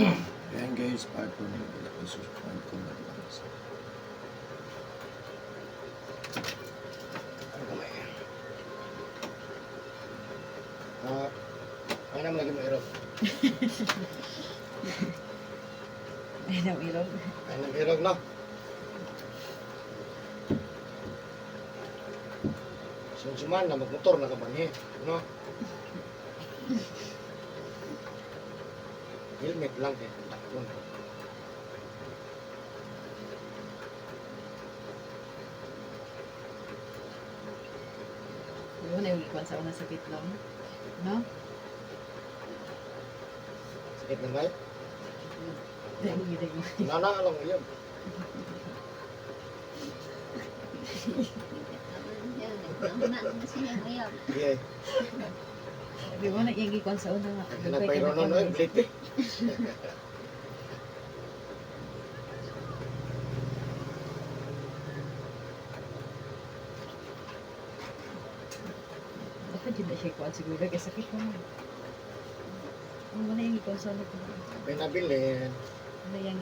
Ayan guys, part 2 na yung i-subscribe ko na lang. Ano kamay? Ah, ano naman lagi mo irog? Ay, nang irog. Ay, nang irog, no? Sunsuman na magmotor na kabanhi, no? Helmet lang kay takon. Yun, na yung ikuan sa una sa pitlong. No? Sakit na ba? Dahil dahil. Nana lang yun. Yeah. Di ba na yung ikuan sa una nga? Nagpayro no no, blade eh. Dapat dyan na siya ikuan siguro. Kaya sakit ko man. Ano na yung ikuan sa una? Pinabilin. Ano yung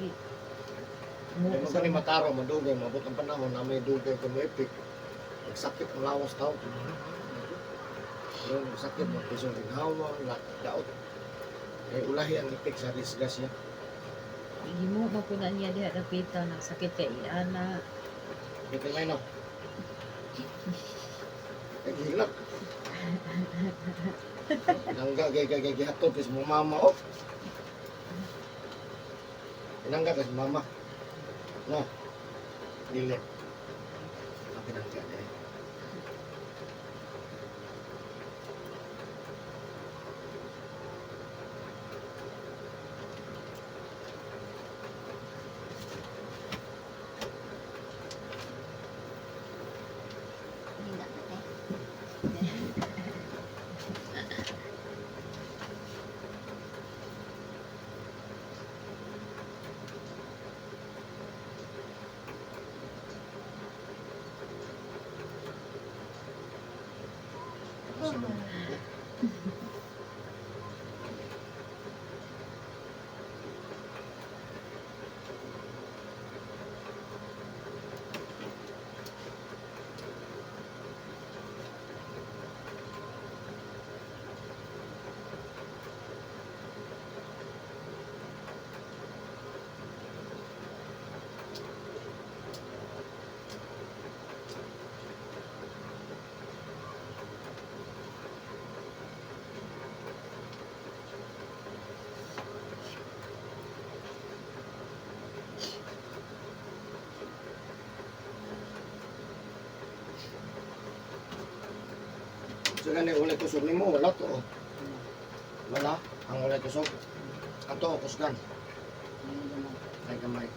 Di mo gani mataro, madugay, mabot ang panahon na may dugay kung may epic. Pagsakit ang lawas tao. Pero sakit mo, pisong ginhawa, daot. Kaya ulahi ang epek sa disgrasya. Himo mo po na niya diha dapita na sakit kay ana. Kita may no. Ay, gilak. Nangga kay kay kay gihatod kay sa mga mama oh. Pinangga kay sa mama. No. Dili. Ang pinangga eh. So gani ulay kusog nimo wala to. Oh. Wala ang ulay kusog. Ato kusgan. Ay gamay.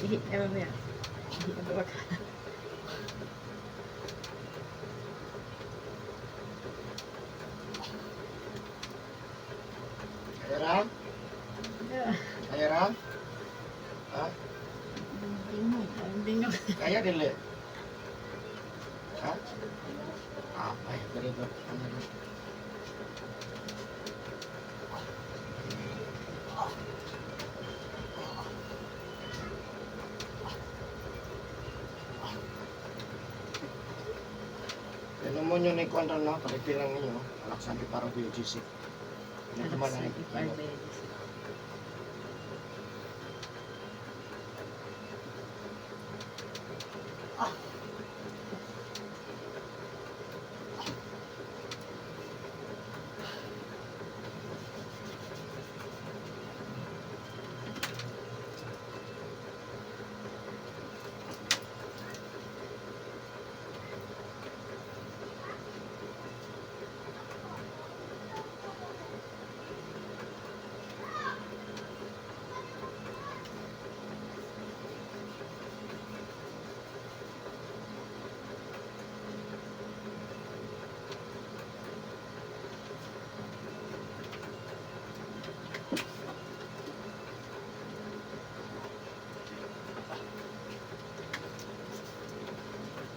Ihi, ay mamaya. Ihi, ang bawak. Kaya Kaya ra? Ha? Hindi nga. Kaya dili. Ha? Ah, ay, very good. Ano na? Amo nyo na ikuan ron, no? Pag-refill lang ninyo. Alaksabi para BGC. Ano man ang Alaksabi para Biogesic.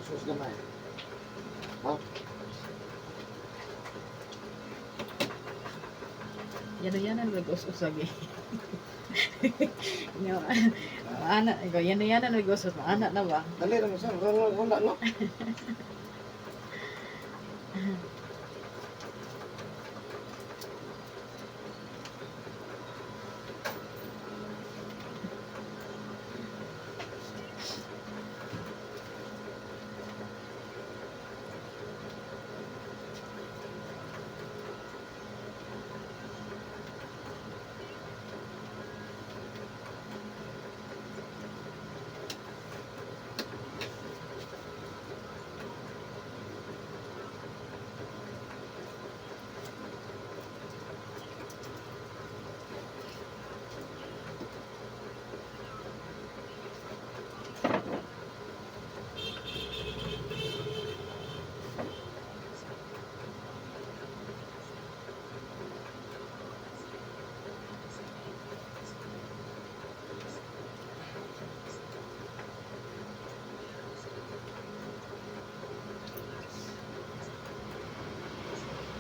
Sus gamay. Oh, Yan yan ang nag-us-us lagi. Nga, maana, ikaw, yan yan ang nag-us-us, maana na ba? Dali ra mo sir. Wala wala no.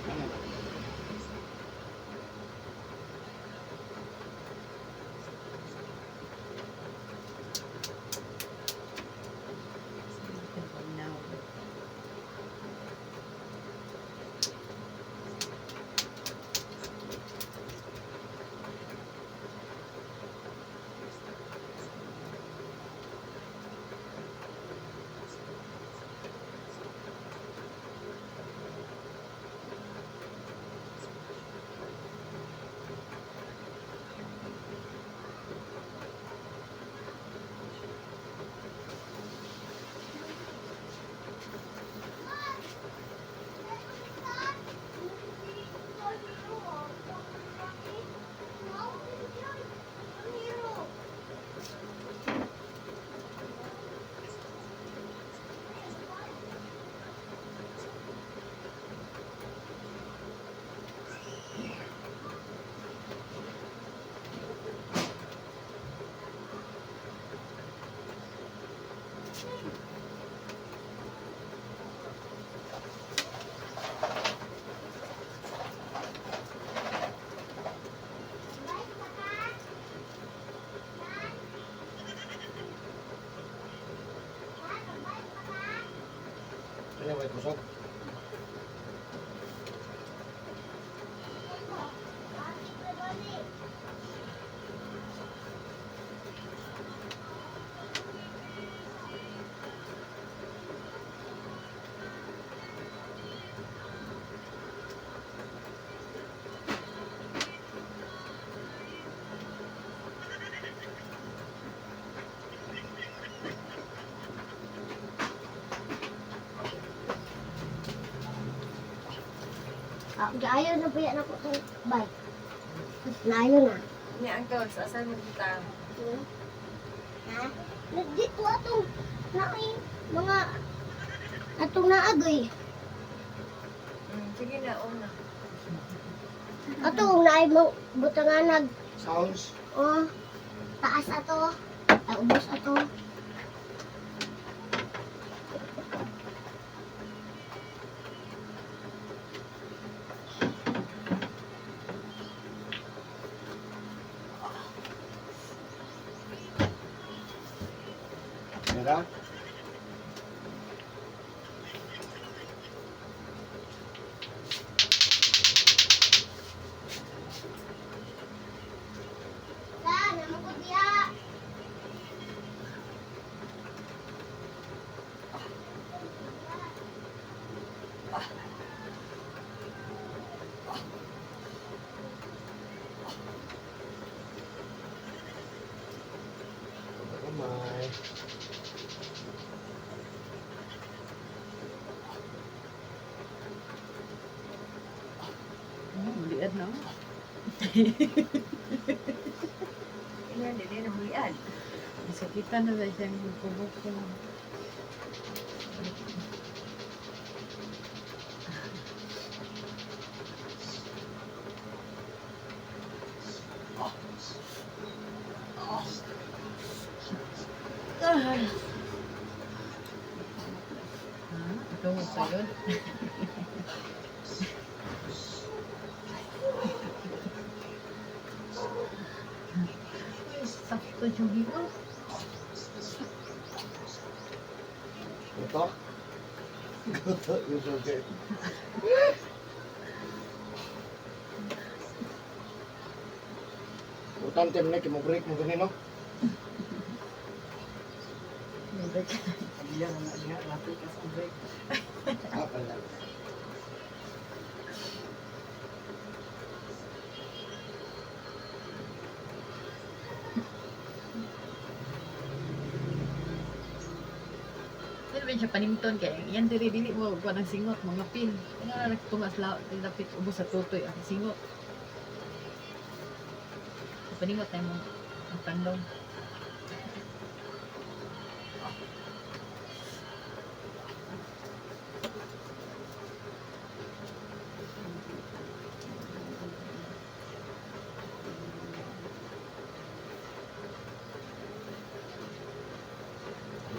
Ano ba? Now. Ano ba kusog? Ah, ayaw na po yan ako itong bike. Layo na. Ni Uncle, sa asan mo kita? Hmm? Ha? Dito atong naay mga atong naagoy. Sige na, una. Atong naay mo butanganag. Sounds. Oh, taas ato. Ay, ubos ato. Mira. no? Iyan, dili na hulian. Sakitan na ba siyang kubok ko. Ay. Ha? Ikaw mo sa'yo? Sakto yung hilo. Ito? Ito, yung sugi. Importante mo na, kimo-break mo ganun, no? Pagila na na lapit ka sa break. Ah, pala. Ano ba siya panimton kay yan diri dili mo kuan ang singot mga pin. Ano na nagtungas la lapit ubos sa tutoy ang singot. Paningot tayo mo ang tandong.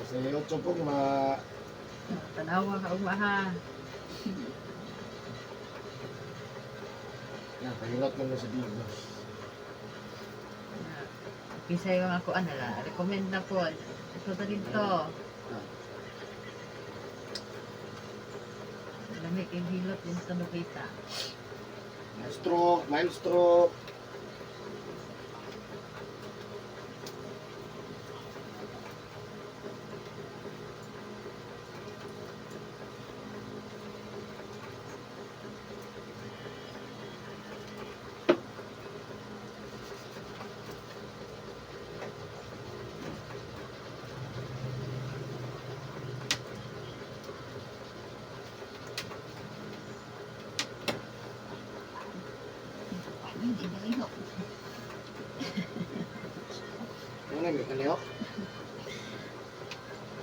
Sa 8 po, ma... Tanawa ka ugma ha. Yan, pahilot mo na sa digo. Bisa yung ako ano la recommend na po. Ito ta dito. Ah. Lamig yung hilot din sa nukita. Mild stroke, mild stroke. Hindi na lihok. Ano na, may kalihok?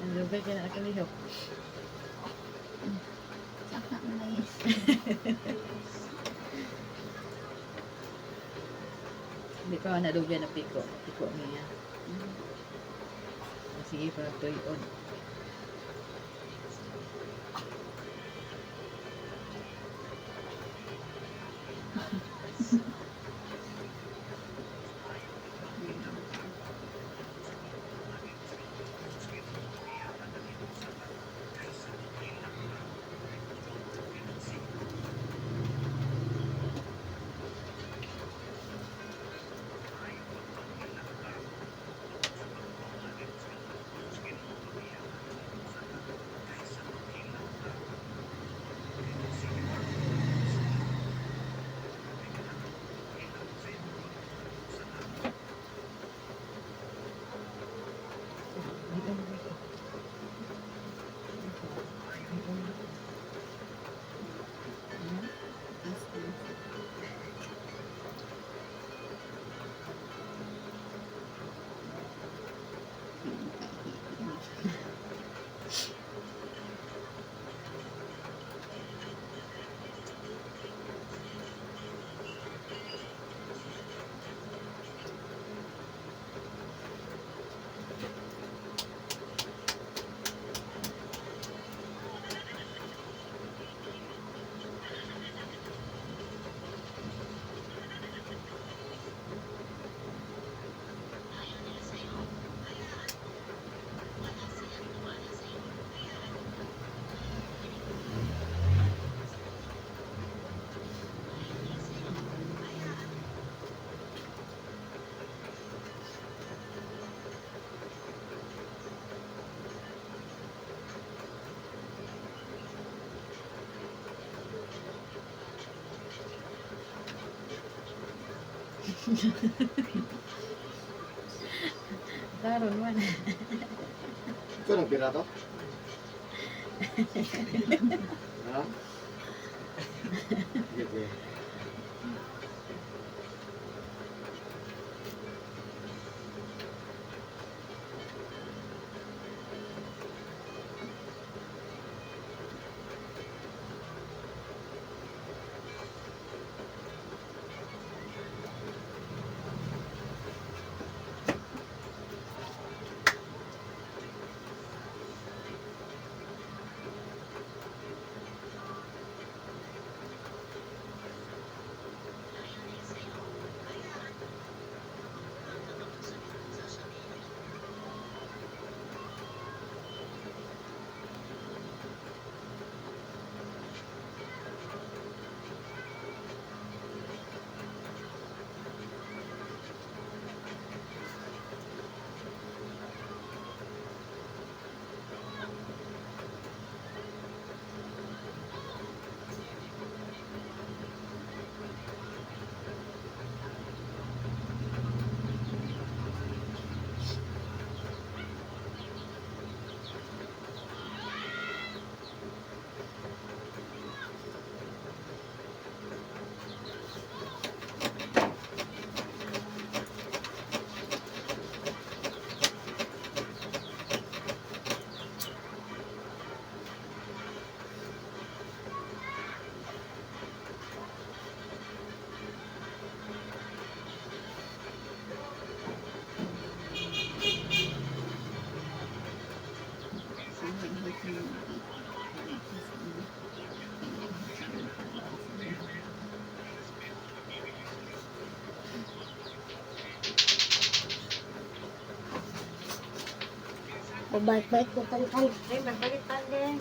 Ang lubay ka na kalihok. Sakta na lang yun. Hindi pa man nadugyan na piko. Piko niya. Sige, para tuyon. Daron man. Ikaw nagpira to? Ha? Sige, sige. Mabait-bait ko tantan. Ay, magpalit din.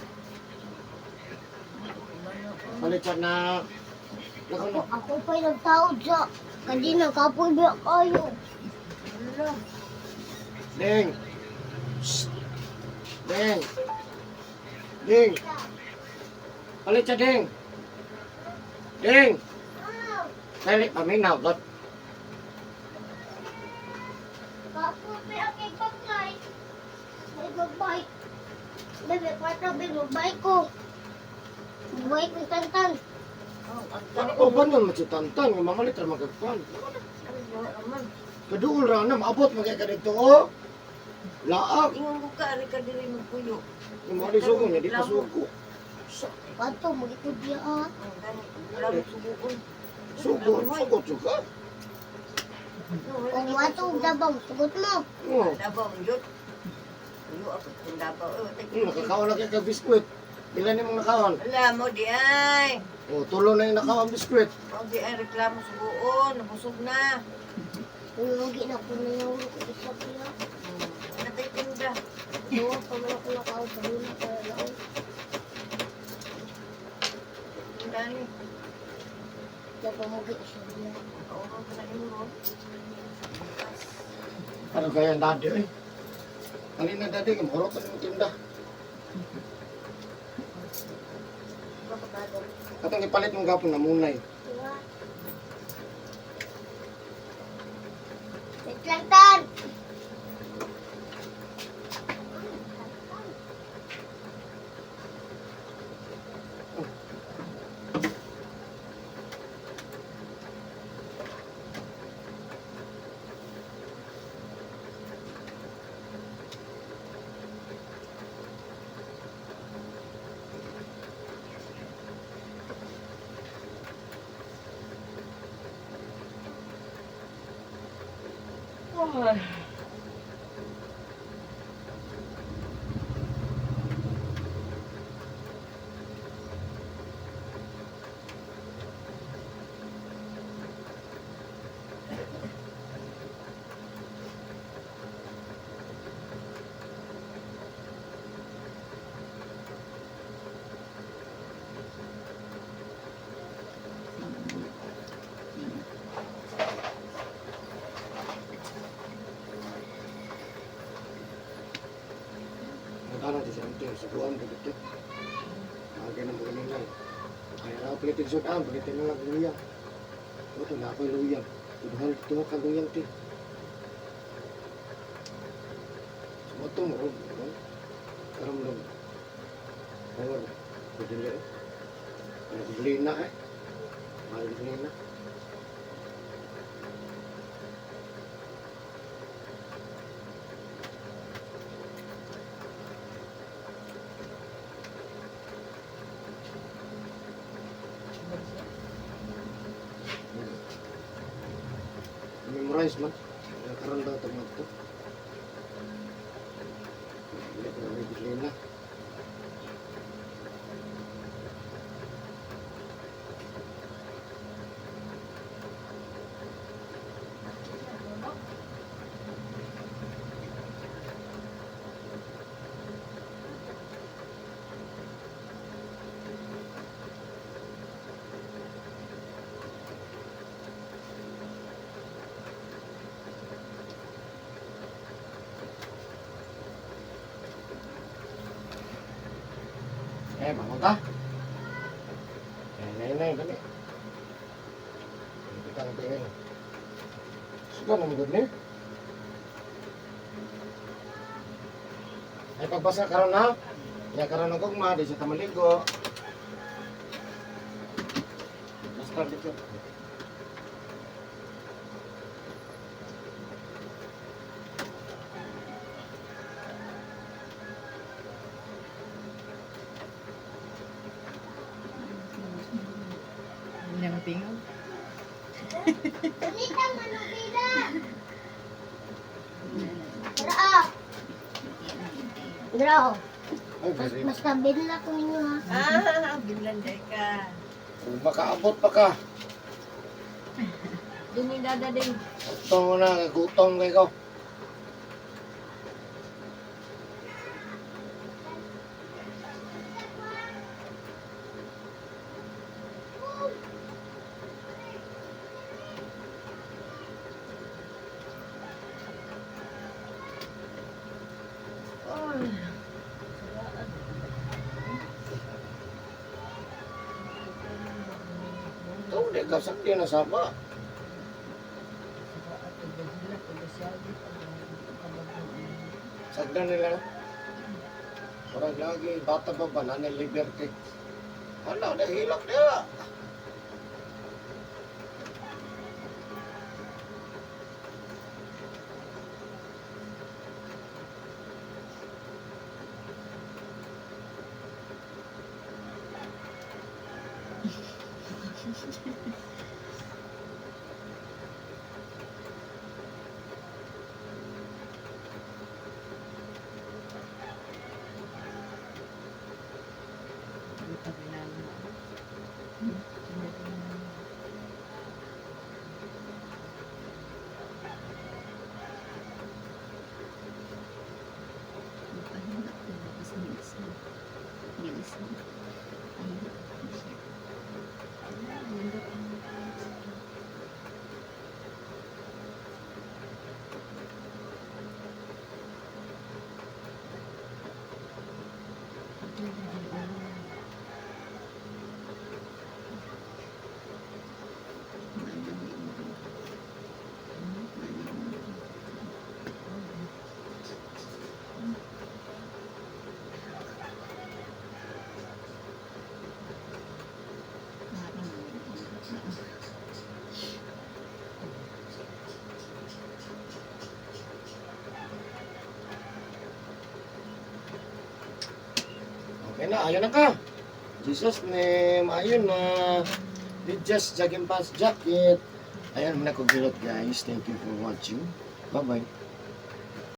Palit siya na. Ako, ako pa'y nagtaod sa kadina kapoy ba kayo. Wala. Ding. Shh. Ding. Ding. Palit siya, Ding. Ding. Dali, paminaw. Lot. Kapoy pa akong bagbay. May magbike. Bebe, kwarta be, magbike ko. Magbike ko tantan. Oh, ang O ba nun, matsitantan, nga mga litra magagpan. naman. Kaduol ra na, maabot magay ka dito, oh. Laak. Ingon ko ka, ari ka diri magpuyo. Yung mga lisugo niya, di pa suko. Kwarto, magitod niya ah. Oh, gani. Wala mo suguon. Sugo, sugo, sugo. Kung wato, dabaw, sugot mo. Oh. Dabaw, yun. Puyo ako kung dabaw. Oh, Nakakaon na kay ka biskwit. Ilan yung mga nakaon? Wala mo di ay. Oh, tulo na yung nakaon biskwit. Mo di ay reklamo suguon, nabusog na. Lumugi na ko na yung isa kaya. Natay tinda. Duwa pa man ako nakaon sa lima para laon. Tinda ni. Napamugi siya niya. Kauro ka na imo ron. Ano kaya ang daddy eh? Alin na daddy, kumuro ka ng tinda. Katong ipalit mong gapon na munay. Diba? Wait lang, Tan! Nagkano di sa ante, suguan ko dito. Bagay ng mga nila eh. Ay, ako palitin sudan, palitin na lang luyang. Ito na ako luyang. Tuduhan, tuwa ka luyang ti. Sumato mo, ro. Karam lang. Bawal. Pwede eh. Ano bili na eh. Mahal bili na. Memorize man. Kaya karon daw tungod to. Hindi ko na may bili na. Eh, bangon ta. Eh, nay, nay, dali. Kita ang tingin. Suka naman gud ni. Ay, pagbasa karon ha. Ya karon og ugma, di siya ta maligo. Basta dito. Niyang tingaw. Unita, manubila! Dra! Ah. Dra! Oh. Ay, very. Basta binla ko ninyo ha. Ah, binlanday ka. Kung makaabot pa ka, Dumi dada din. gutom mo na, gutom kay ko. Ay. Ito, di ka sakti na sapa. Sagdan nila na. Parang lagi, bata pa ba, nanay liberty. Hala, nahilak niya. Hindi pa ginano. Magpahilak ko ba sa milis na. Milis na. Pahilak ko siya. Manang din mo. Manang mo. Parang Okay na, ayun na ka. Jesus name, ayun na. Just jogging pants jacket. Ayun muna ko guys. Thank you for watching. Bye-bye.